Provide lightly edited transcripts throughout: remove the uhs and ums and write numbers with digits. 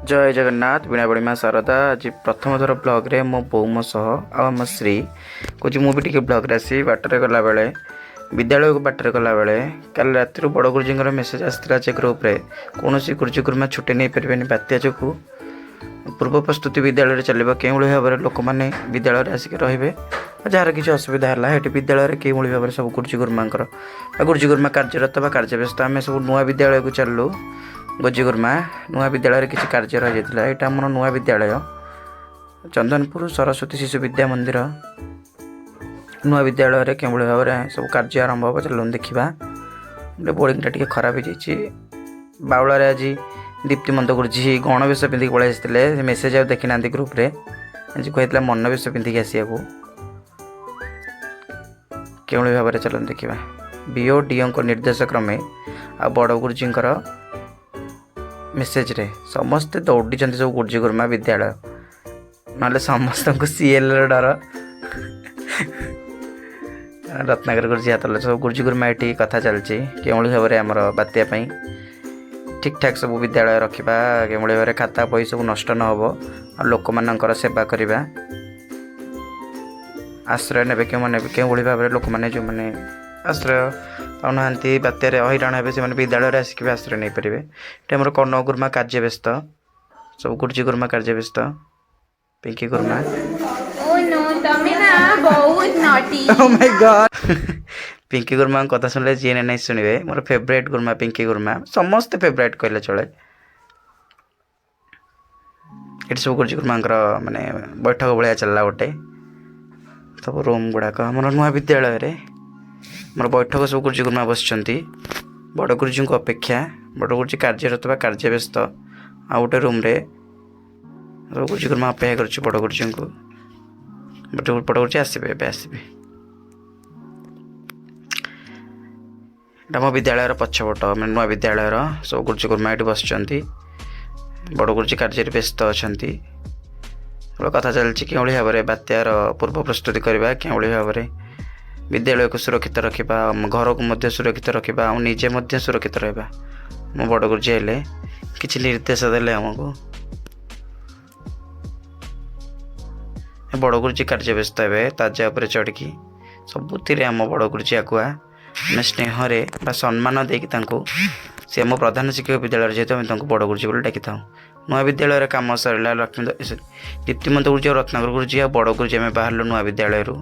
ଜୟ ଜଗନ୍ନାଥ। ବୀଣାପାଣି ମା ଶାରଦା। ଆଜି ପ୍ରଥମ ଥର ବ୍ଲଗ୍ରେ ମୋ ବୋଉ ମୋ ସହ ଆଉ ଆମ ସ୍ତ୍ରୀ କହୁଛି, ମୁଁ ବି ଟିକେ ବ୍ଲଗ୍ରେ ଆସିବି। ବାଟରେ ଗଲାବେଳେ, ବିଦ୍ୟାଳୟକୁ ବାଟରେ ଗଲାବେଳେ, କାଲି ରାତିରୁ ବଡ଼ ଗୁରୁଜୀଙ୍କର ମେସେଜ୍ ଆସିଥିଲା ଯେ ଗ୍ରୁପ୍ରେ କୌଣସି ଗୁରୁଜୀ ଗୁରୁମା ଛୁଟି ନେଇପାରିବେନି ବାତ୍ୟା ଯୋଗୁଁ। ପୂର୍ବ ପ୍ରସ୍ତୁତି ବିଦ୍ୟାଳୟରେ ଚାଲିବ, କେଉଁଭଳି ଭାବରେ ଲୋକମାନେ ବିଦ୍ୟାଳୟରେ ଆସିକି ରହିବେ ଆଉ ଯାହାର କିଛି ଅସୁବିଧା ହେଲା ଏଠି ବିଦ୍ୟାଳୟରେ କେଉଁଭଳି ଭାବରେ ସବୁ ଗୁରୁଜୀ ଗୁରୁମାଙ୍କର ବା ଗୁରୁଜୀ ଗୁରୁମା କାର୍ଯ୍ୟରତ ବା କାର୍ଯ୍ୟବ୍ୟସ୍ତ। ଆମେ ସବୁ ନୂଆ ବିଦ୍ୟାଳୟକୁ ଚାଲିଲୁ। ଗୁରୁଜୀ ଗୁରୁମା ନୂଆ ବିଦ୍ୟାଳୟରେ କିଛି କାର୍ଯ୍ୟ ରହିଯାଇଥିଲା। ଏଇଟା ଆମର ନୂଆ ବିଦ୍ୟାଳୟ, ଚନ୍ଦନପୁର ସରସ୍ୱତୀ ଶିଶୁ ବିଦ୍ୟା ମନ୍ଦିର। ନୂଆ ବିଦ୍ୟାଳୟରେ କେଉଁଭଳି ଭାବରେ ସବୁ କାର୍ଯ୍ୟ ଆରମ୍ଭ ହେବ, ଚାଲନ୍ତୁ ଦେଖିବା। ଗୋଟେ ବୋର୍ଡ଼ିଂଟା ଟିକେ ଖରାପ ହେଇଯାଇଛି। ବାଉଳାରେ ଆଜି ଦୀପ୍ତିମନ୍ତ ଗୁରୁଜୀ ଗଣବେଶ ପିନ୍ଧିକି ପଳେଇ ଆସିଥିଲେ। ସେ ମେସେଜ୍ ଆଉ ଦେଖିନାହାନ୍ତି ଗ୍ରୁପ୍ରେ। ଆଜି କହିଥିଲା ମନବେଶ ପିନ୍ଧିକି ଆସିବାକୁ। କେଉଁଭଳି ଭାବରେ, ଚାଲନ୍ତୁ ଦେଖିବା। ବିଓ ଡିଓଙ୍କ ନିର୍ଦ୍ଦେଶ କ୍ରମେ ଆଉ ବଡ଼ ଗୁରୁଜୀଙ୍କର ମେସେଜରେ ସମସ୍ତେ ଦୌଡ଼ିଛନ୍ତି ସବୁ ଗୁରୁଜୀ ଗୁରୁମା ବିଦ୍ୟାଳୟ, ନହେଲେ ସମସ୍ତଙ୍କୁ ସିଏଲ୍ର ଡର। ରତ୍ନାକର ଗୁରୁଜୀ ହାତ ସବୁ ଗୁରୁଜୀ ଗୁରୁମା। ଏଠି କଥା ଚାଲିଛି କେଉଁଭଳି ଭାବରେ ଆମର ବାତ୍ୟା ପାଇଁ ଠିକ୍ଠାକ୍ ସବୁ ବିଦ୍ୟାଳୟ ରଖିବା, କେଉଁଭଳି ଭାବରେ ଖାତା ବହି ସବୁ ନଷ୍ଟ ନ ହେବ ଆଉ ଲୋକମାନଙ୍କର ସେବା କରିବା, ଆଶ୍ରୟ ନେବେ କେଉଁମାନେ, କେଉଁଭଳି ଭାବରେ ଲୋକମାନେ ଯେଉଁମାନେ ଆଶ୍ରୟ ପାଉନାହାନ୍ତି, ବାତ୍ୟାରେ ହଇରାଣ ହେବେ, ସେମାନେ ବିଦ୍ୟାଳୟରେ ଆସିକି ବି ଆଶ୍ରୟ ନେଇପାରିବେ। ଏଠି ଆମର କର୍ଣ୍ଣ ଗୁରୁମା କାର୍ଯ୍ୟ ବ୍ୟସ୍ତ, ସବୁ ଗୁରୁଜୀ ଗୁରୁମା କାର୍ଯ୍ୟ ବ୍ୟସ୍ତ, ପିଙ୍କି ଗୁରୁମା। Oh no, ତମେ ନା ବହୁତ ନଟି। Oh my God! Pinki ଗୁରୁମାଙ୍କ କଥା ଶୁଣିଲେ ଯିଏ ନାଇଁ ଶୁଣିବେ। ମୋର ଫେଭରାଇଟ୍ ଗୁରୁମା ପିଙ୍କି ଗୁରୁମା, ସମସ୍ତେ ଫେଭରାଇଟ୍ କହିଲେ ଚଳେ। ଏଠି ସବୁ ଗୁରୁଜୀ ଗୁରୁମାଙ୍କର ମାନେ ବୈଠକ ଭଳିଆ ଚାଲିଲା ଗୋଟେ। ସବୁ ରୁମ୍ ଗୁଡ଼ାକ ଆମର ନୂଆ ବିଦ୍ୟାଳୟରେ ଆମର ବୈଠକ, ସବୁ ଗୁରୁଜୀ ଗୁରୁମା ବସିଛନ୍ତି ବଡ଼ ଗୁରୁଜୀଙ୍କୁ ଅପେକ୍ଷା। ବଡ଼ ଗୁରୁଜୀ କାର୍ଯ୍ୟରତ ବା କାର୍ଯ୍ୟବ୍ୟସ୍ତ। ଆଉ ଗୋଟେ ରୁମ୍ରେ ସବୁ ଗୁରୁଜୀ ଗୁରୁମା ଅପେକ୍ଷା କରୁଛି ବଡ଼ ଗୁରୁଜୀଙ୍କୁ। ବଡ଼ ଗୁରୁଜୀ ଆସିବେ, ଏବେ ଆସିବେ। ଏଇଟା ଆମ ବିଦ୍ୟାଳୟର ପଛପଟ, ମାନେ ନୂଆ ବିଦ୍ୟାଳୟର ସବୁ ଗୁରୁଜୀ ଗୁରୁମା ଏଠି ବସିଛନ୍ତି। ବଡ଼ ଗୁରୁଜୀ କାର୍ଯ୍ୟରେ ବ୍ୟସ୍ତ ଅଛନ୍ତି। ଗୋଟେ କଥା ଚାଲିଛି, କେଉଁଭଳି ଭାବରେ ବାତ୍ୟାର ପୂର୍ବ ପ୍ରସ୍ତୁତି କରିବା, କେଉଁଭଳି ଭାବରେ ବିଦ୍ୟାଳୟକୁ ସୁରକ୍ଷିତ ରଖିବା, ଆମ ଘରକୁ ମଧ୍ୟ ସୁରକ୍ଷିତ ରଖିବା ଆଉ ନିଜେ ମଧ୍ୟ ସୁରକ୍ଷିତ ରହିବା। ଆମ ବଡ଼ ଗୁରୁଜୀ ହେଲେ କିଛି ନିର୍ଦ୍ଦେଶ ଦେଲେ ଆମକୁ। ବଡ଼ ଗୁରୁଜୀ କାର୍ଯ୍ୟ ବ୍ୟସ୍ତ ହେବେ ତାଜା ଉପରେ ଚଢ଼ିକି। ସବୁଥିରେ ଆମ ବଡ଼ ଗୁରୁଜୀ ଆଗୁଆ। ଆମେ ସ୍ନେହରେ ବା ସମ୍ମାନ ଦେଇକି ତାଙ୍କୁ, ସେ ଆମ ପ୍ରଧାନ ଶିକ୍ଷକ ବିଦ୍ୟାଳୟରେ ଯେହେତୁ, ଆମେ ତାଙ୍କୁ ବଡ଼ ଗୁରୁଜୀ ବୋଲି ଡାକିଥାଉ। ନୂଆ ବିଦ୍ୟାଳୟରେ କାମ ସରିଲା। ଲକ୍ଷ୍ମୀ ସରି, ଦୀପ୍ତିମନ୍ତ ଗୁରୁଜୀ ଆଉ ରତ୍ନାକର ଗୁରୁଜୀ ଆଉ ବଡ଼ ଗୁରୁଜୀ ଆମେ ବାହାରିଲୁ ନୂଆ ବିଦ୍ୟାଳୟରୁ।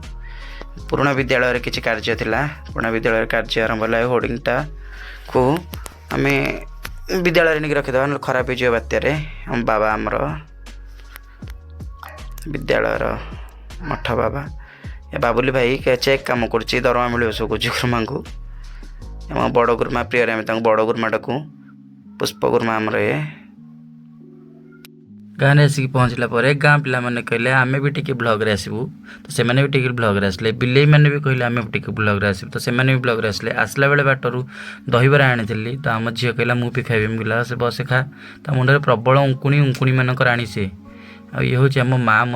ପୁରୁଣା ବିଦ୍ୟାଳୟରେ କିଛି କାର୍ଯ୍ୟ ଥିଲା। ପୁରୁଣା ବିଦ୍ୟାଳୟରେ କାର୍ଯ୍ୟ ଆରମ୍ଭ ହେଲା। ହୋର୍ଡ଼ିଂଟାକୁ ଆମେ ବିଦ୍ୟାଳୟରେ ନେଇକି ରଖିଦେବା, ନହେଲେ ଖରାପ ହେଇଯିବ ବାତ୍ୟାରେ। ଆମ ବାବା, ଆମର ବିଦ୍ୟାଳୟର ମଠ ବାବା ଏ ବାବୁଲି ଭାଇ ଚେକ୍ କାମ କରୁଛି, ଦରମା ମିଳିବ ସବୁ ଗୁରୁଜୀ ଗୁରୁମାଙ୍କୁ। ଆମ ବଡ଼ ଗୁରୁମା ପ୍ରିୟରେ ଆମେ ତାଙ୍କୁ ବଡ଼ ଗୁରୁମା ଡାକୁ। ପୁଷ୍ପ ଗୁରୁମା ଆମର ଇଏ। ଗାଁରେ ଆସିକି ପହଞ୍ଚିଲା ପରେ ଗାଁ ପିଲାମାନେ କହିଲେ, ଆମେ ବି ଟିକେ ବ୍ଲଗ୍ରେ ଆସିବୁ। ତ ସେମାନେ ବି ଟିକେ ବ୍ଲଗ୍ରେ ଆସିଲେ। ବିଲେଇମାନେ ବି କହିଲେ, ଆମେ ବି ଟିକେ ବ୍ଲଗ୍ରେ ଆସିବୁ। ତ ସେମାନେ ବି ବ୍ଲଗ୍ରେ ଆସିଲେ। ଆସିଲା ବେଳେ ବାଟରୁ ଦହିବରା ଆଣିଥିଲି, ତ ଆମ ଝିଅ କହିଲା, ମୁଁ ବି ଖାଇବି। ମୁଁ କହିଲା, ସେ ବସେ ଖା। ତା ମୁଣ୍ଡରେ ପ୍ରବଳ ଉଙ୍କୁଣି, ଉଙ୍କୁଣିମାନଙ୍କ ରାଣୀ ସିଏ। ଆଉ ଇଏ ହେଉଛି ଆମ ମା।